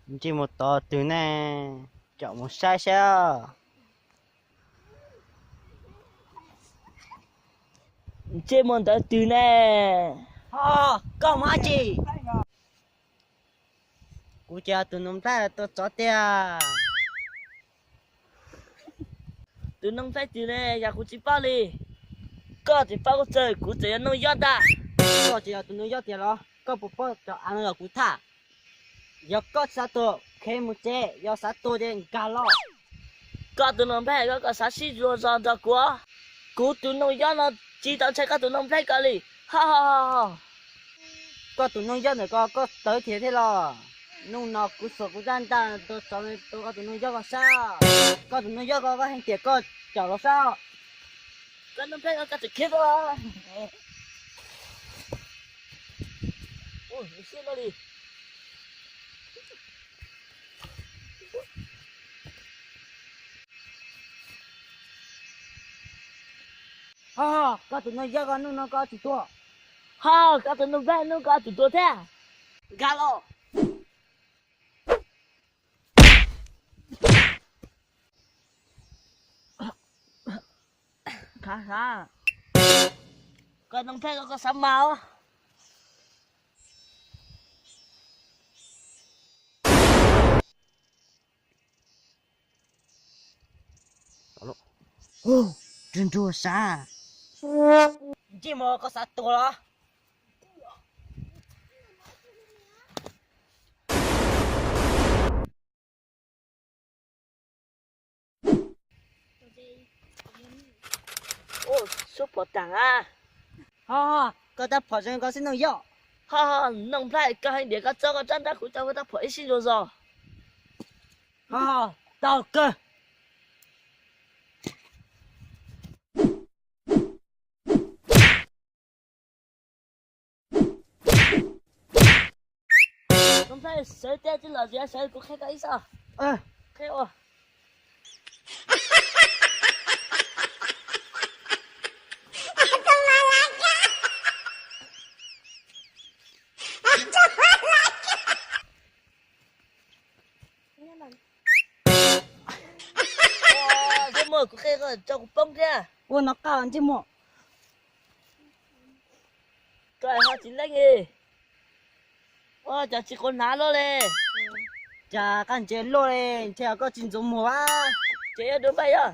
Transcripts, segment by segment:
Ntsej muag tod twg ne? Caum mus saib saib. Ntsej muag ntawd twg ne? Ho, koj mus dab tsi? Kuv ces tus noog nplaig tuaj tsov tiag. Tus noog nplaig twg ne, yog kuv tsis paub li. Koj tsis paub kuv txawm, kuv txawm yog noog yob ntag. Koj tsis yog tus noog yob tiag los? Koj puas paub cov av no yog kuv tham? Yog koj xav tuag, khev mus tsev, yog xav tuag ces nkag los. Koj tus noog nplaig, koj, koj xav sib zuag zog nrog kuv? Kuv tus noog yob no tsis tau ntshai koj tus noog nplaig ko li. Ho, ho, ho, ho. Koj tus noog yob ntawm ko koj tawv thiab thiab los? Hnub no kuv xuas kuv zaj ntaj tua tsov tua koj tus noog yob ko saib. Koj tus noog yob ko koj hais tias koj caum los saib. Koj noog nplaig ko koj tseem khiav tuaj. Ua siab luaj li. Ho, koj tus noog yob ko hnub no koj tsis tuag. Ho, koj tus noog nplaig hnub no koj tsis tuag thiab. Nkag los. Koj noog nplaig ko koj xav mas os. Ntsej muag koj xav tuag los? Ua, sub pom tag a. Ho, koj tab phom zoo koj xib noog yob. Ho, noog nplaig koj hais tias koj txob koj rab nrab kuv tau koj tab phom ib sib zuag zog. Ho, tau kawg. Noog nplaig sawv tej tsis los zia sawv kuv qhia koj ib zaj. Qhia ua. Ntsej muag kuv qhia koj tso kuv poob thiab. Ua no qab ntsej muag. Koj ho tsis leej li. Ua cas tsis quav hnav luaj li. Cas qab ntses luaj li, ntshe koj tsis ntxuav muag a. Ces yuav dua npaj yog.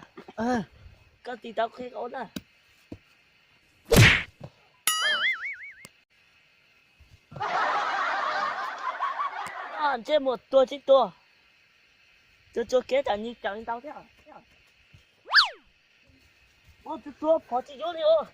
Koj tig tau qhia koj ua na. Ntsej muag tuag tsis tuag. Tuag tsuag kev tam nyi tam li ntau thiab. Ua tsuag tsuag phom tsis yuav li os.